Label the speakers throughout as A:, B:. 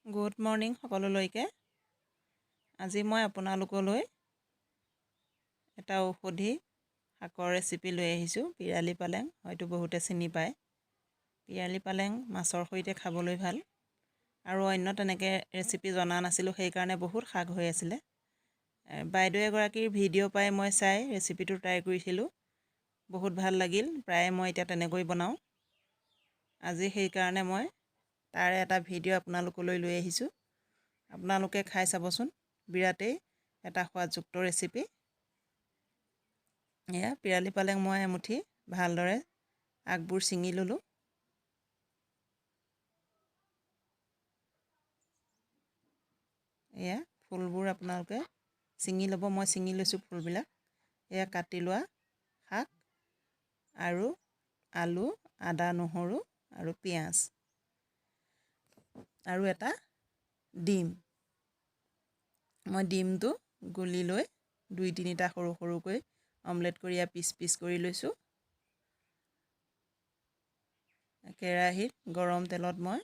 A: Good morning সকলোলৈকে। আজি মই আপোনালোকলৈ এটা ঔষধি শাকৰ ৰেচিপি লৈ আহিছোঁ, পিৰালি পালেং। হয়তো বহুতে চিনি পায়। পিৰালি পালেং মাছৰ সৈতে খাবলৈ ভাল। আৰু অন্য তেনেকৈ ৰেচিপি জনা নাছিলোঁ, সেইকাৰণে বহুত শাক হৈ আছিলে। বাইদেউ এগৰাকীৰ ভিডিঅ' পাই মই চাই ৰেচিপিটো ট্ৰাই কৰিছিলোঁ, বহুত ভাল লাগিল। প্ৰায়ে মই এতিয়া তেনেকৈ বনাওঁ। আজি সেইকাৰণে মই তাৰে এটা ভিডিঅ' আপোনালোকলৈ লৈ আহিছোঁ। আপোনালোকে খাই চাবচোন, বিৰাটেই এটা সোৱাদযুক্ত ৰেচিপি। এয়া পিৰালি পালেং মই এমুঠি ভালদৰে আগবোৰ ছিঙি ল'লোঁ। এয়া ফুলবোৰ আপোনালোকে ছিঙি ল'ব, মই ছিঙি লৈছোঁ ফুলবিলাক। এয়া কাটি লোৱা শাক আৰু আলু, আদা, নহৰু আৰু পিঁয়াজ আৰু এটা ডিম। মই ডিমটো গুলি লৈ দুই তিনিটা সৰু সৰুকৈ অমলেট কৰি পিচ পিচ কৰি লৈছোঁ। কেৰাহীত গৰম তেলত মই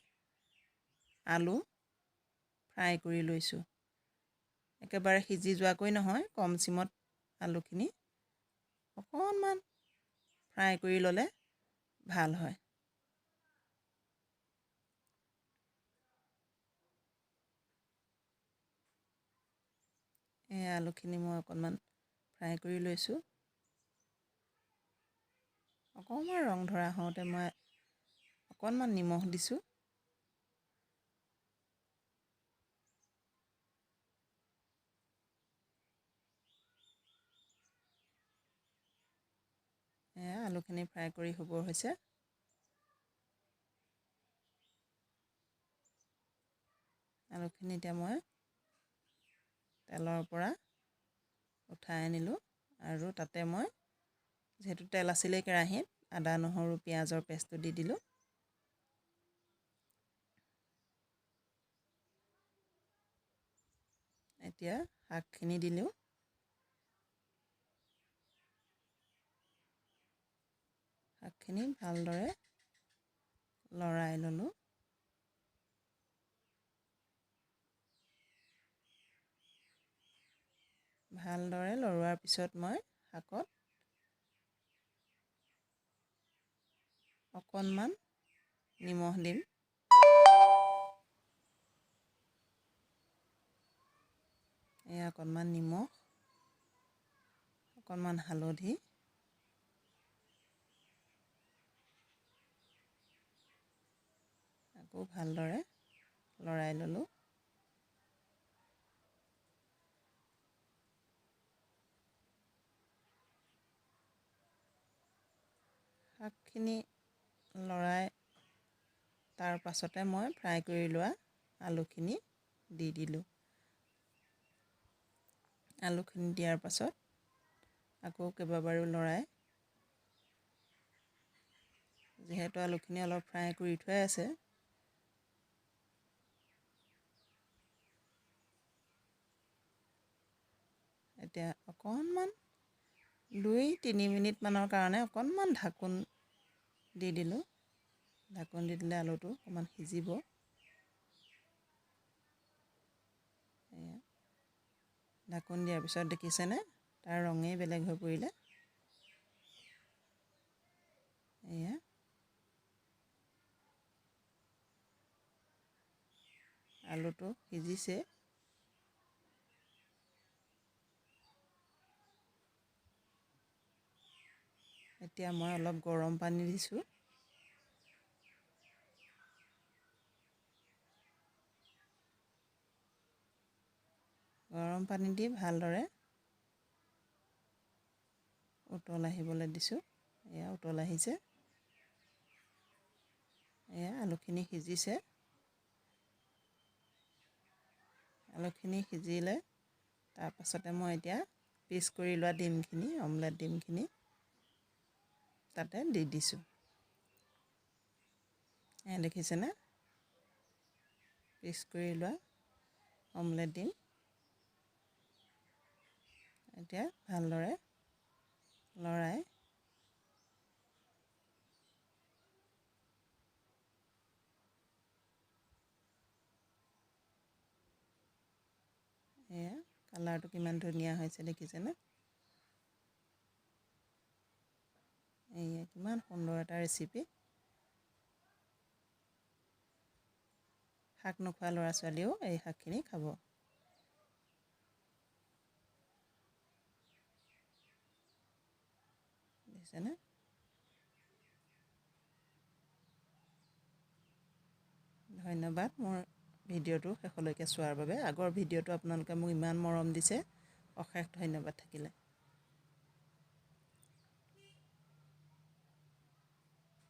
A: আলু ফ্ৰাই কৰি লৈছোঁ। একেবাৰে সিজি যোৱাকৈ নহয়, কম চিমত আলুখিনি অকণমান ফ্ৰাই কৰি ল'লে ভাল হয়। এই আলুখিনি মই অকণমান ফ্ৰাই কৰি লৈছোঁ। অকণমান ৰং ধৰা হওঁতে মই অকণমান নিমখ দিছোঁ। এয়া আলুখিনি ফ্ৰাই কৰি হ'ব হৈছে। আলুখিনি এতিয়া মই তেলৰ পৰা উঠাই আনিলোঁ আৰু তাতে মই যিহেতু তেল আছিলেই কেৰাহীত, আদা নহৰু পিঁয়াজৰ পেষ্টটো দি দিলোঁ। এতিয়া শাকখিনি দিলোঁ। শাকখিনি ভালদৰে লৰাই ল'লোঁ। ভালদৰে লৰোৱাৰ পিছত মই শাকত অকণমান নিমখ দিম। এয়া অকণমান নিমখ, অকণমান হালধি, আকৌ ভালদৰে লৰাই ল'লোঁ। শাকখিনি লৰাই তাৰ পাছতে মই ফ্ৰাই কৰি লোৱা আলুখিনি দি দিলোঁ। আলুখিনি দিয়াৰ পাছত আকৌ কেইবাবাৰো লৰাই, যিহেতু আলুখিনি অলপ ফ্ৰাই কৰি থোৱাই আছে, এতিয়া অকণমান 2-3 মিনিটমানৰ কাৰণে অকণমান ঢাকোন দি দিলোঁ। ঢাকোন দি দিলে আলুটো অকণমান সিজিব। এয়া ঢাকোন দিয়াৰ পিছত দেখিছেনে তাৰ ৰঙেই বেলেগ হৈ পৰিলে। এয়া আলুটো সিজিছে। এতিয়া মই অলপ গৰম পানী দিছোঁ। গৰম পানী দি ভালদৰে উতল আহিবলৈ দিছোঁ। এয়া উতল আহিছে। এয়া আলুখিনি সিজিছে। আলুখিনি সিজিলে তাৰপাছতে মই এতিয়া পিচ কৰি লোৱা ডিমখিনি, অমলেট ডিমখিনি তাতে দি দিছোঁ। এয়া দেখিছেনে পিচ কৰি লোৱা অমলেট ডিম। এতিয়া ভালদৰে লৰাই কালাৰটো কিমান ধুনীয়া হৈছে দেখিছেনে? এয়া কিমান সুন্দৰ এটা ৰেচিপি। শাক নোখোৱা ল'ৰা ছোৱালীয়েও এই শাকখিনি খাব। দেখিছেনে? ধন্যবাদ মোৰ ভিডিঅ'টো শেষলৈকে চোৱাৰ বাবে। আগৰ ভিডিঅ'টো আপোনালোকে মোক ইমান মৰম দিছে, অশেষ ধন্যবাদ থাকিলে।